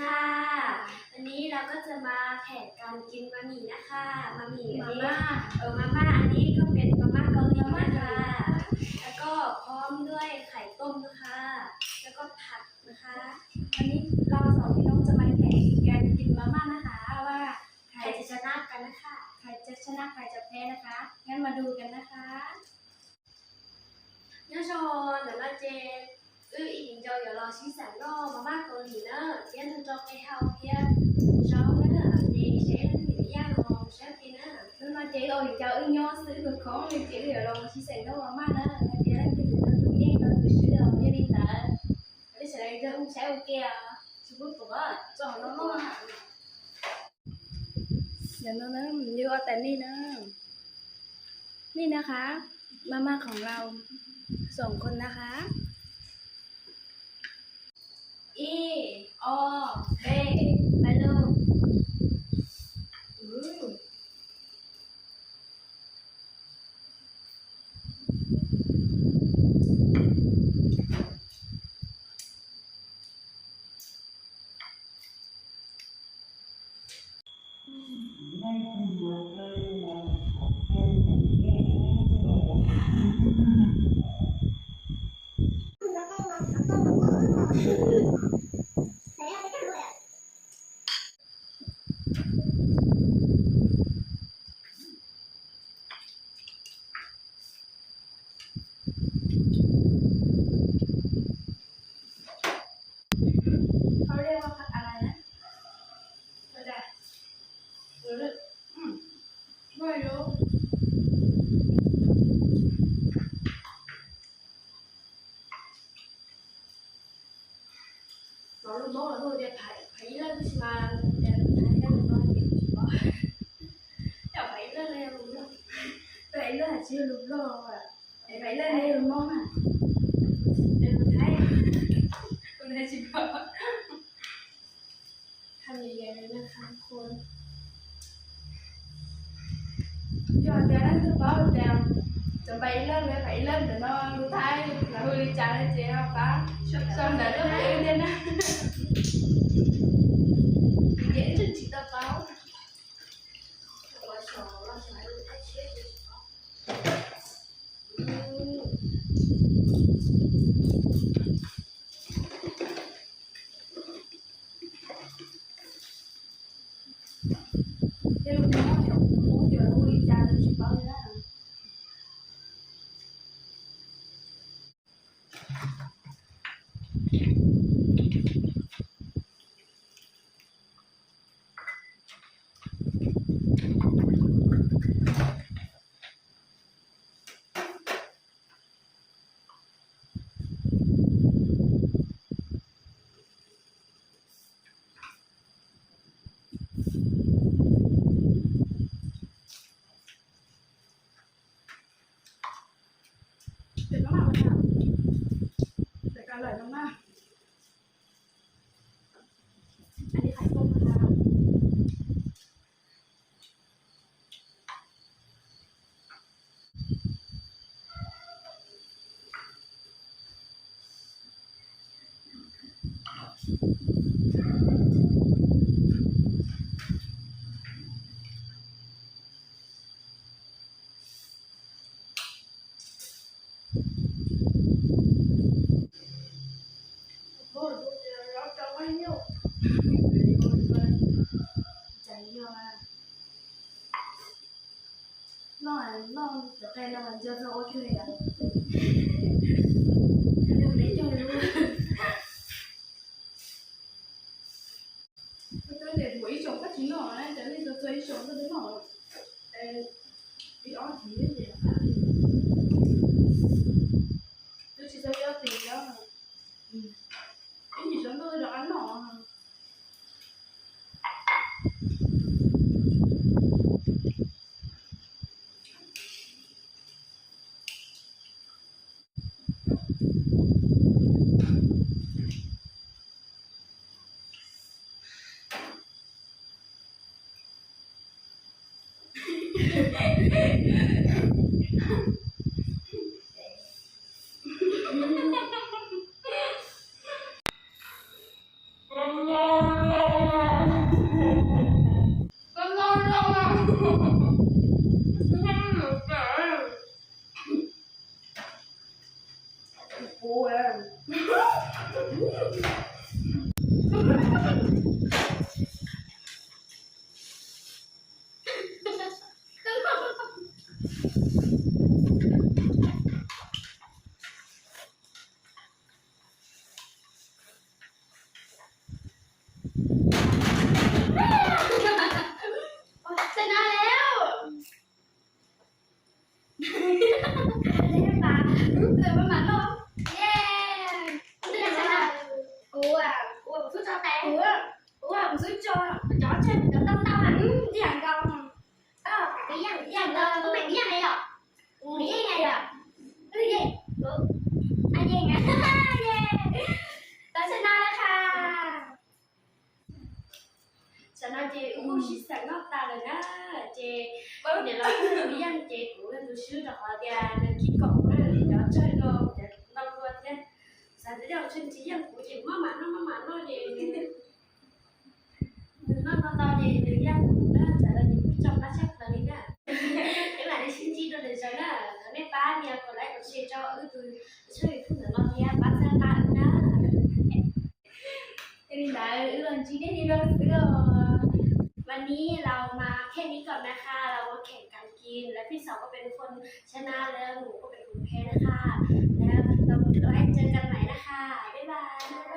ค่ะ วันนี้เราก็จะมาแข่งการกินบะหมี่นะคะ บะหมี่อันนี้ มาม่า เออ มาม่า อันนี้ก็เป็นมาม่าเกาหลีนะคะ แล้วก็พร้อมด้วยไข่ต้มนะคะ แล้วก็ผักนะคะ วันนี้เราสองพี่น้องจะมาแข่งกันกินมาม่านะคะ ว่าใครจะชนะกันนะคะ ใครจะชนะใครจะแพ้นะคะ งั้นมาดูกันนะคะ Nyob zoo, ntawm no ces wb ib yim ncaus yuav los sib xeem noj ma maj Kaus Lim na, thiab nrog qe hau thiab zaub na, ces seb leej twg yaj los seb qe na. Hnub no ces wb ib yim ncaus wb nyob xwb, wb khoom li ces wb yuav los sib xeem noj ma maj na, hais tias leej twg tau tus yeej tau tus swb los yog li ntawd. Peb sawv daws ua saib ua ke, tsis pub tuag, txog no. Ntawm no na, yus ua tais nej na. Ni na qhab, ma maj khoom laus, xoom khoom na qhab. Ib, ob, peb, peb lug. Lus Hmoob los hu tias phaiv ib leej, tab sis mas lus Thaib thiab lus Nplog ces kuv tsis paub. Yog phaiv ib leej no yog lus Nplog? Phaiv ib leej hais tsis yog lus Nplog, phaiv ib leej yog lus Hmoob na. Lus Thaib, lus Thaib tsis paub. Yog tias leej twg paub tias cov phaiv ib leej, phaiv ib leej ntawm no lus Thaib lawv hu li cas no ces ho pab sau ntawv rau peb thiab na. Vim tias wb tseem tsis tau paub. Tej lus Hmoob, lus Hmoob ces lawv hu li cas kuv tsis paub li na. Noj, noj cov qe no mas nco txog ua kiag li lawm. Nws ntev cuag li lub. Twb tias mus ib xyoos koj tsis noj na, cas nej txog txog ib xyoos koj twb noj. Ib ob hlis ces twb tsis txog ib ob hlis os. Ib hlis xyov ntuj rov qab noj. Ua, txawm no lawm. Ua, kuv, kuv, kuv xub tso tes, kuv, kuv xub tso cov tsawg cov ntau ntau, ib yam nkaus. Ib yam, ib yam li yom. Ib yam li yom. Yeej, yeej, tau tshaj na lawm ha. Tam no ces wb kuj sib xeem noj tas lawm na, ces niam laus kuj mus yeej ces kuv tus swb rau qhov tias nws khib koom na, cov tsawg no cov ntau dua thiab. Xav tias yog tsis yeej kuv ces maj mam noj maj mam noj ces nws noj tau tau ces nws yeej kuv na, tam no ces kuj tso qab tshaj plaws li na. Peb mam li sib ntsib dua lwm zaus na, thov nej pab nias kom like kom share rau wb tus tshooj YouTube ntawm no thiab pab txhawb nqa wb na. Yog li ntawd wb los ntsib nej dua xwb os.วันนี้เรามาแค่นี้ก่อนนะคะ เรามาแข่งกันกิน และพี่สาวก็เป็นคนชนะ แล้วหนูก็เป็นคนแพ้นะคะ แล้วเรามาดูไว้เจอกันใหม่นะคะ บ๊ายบาย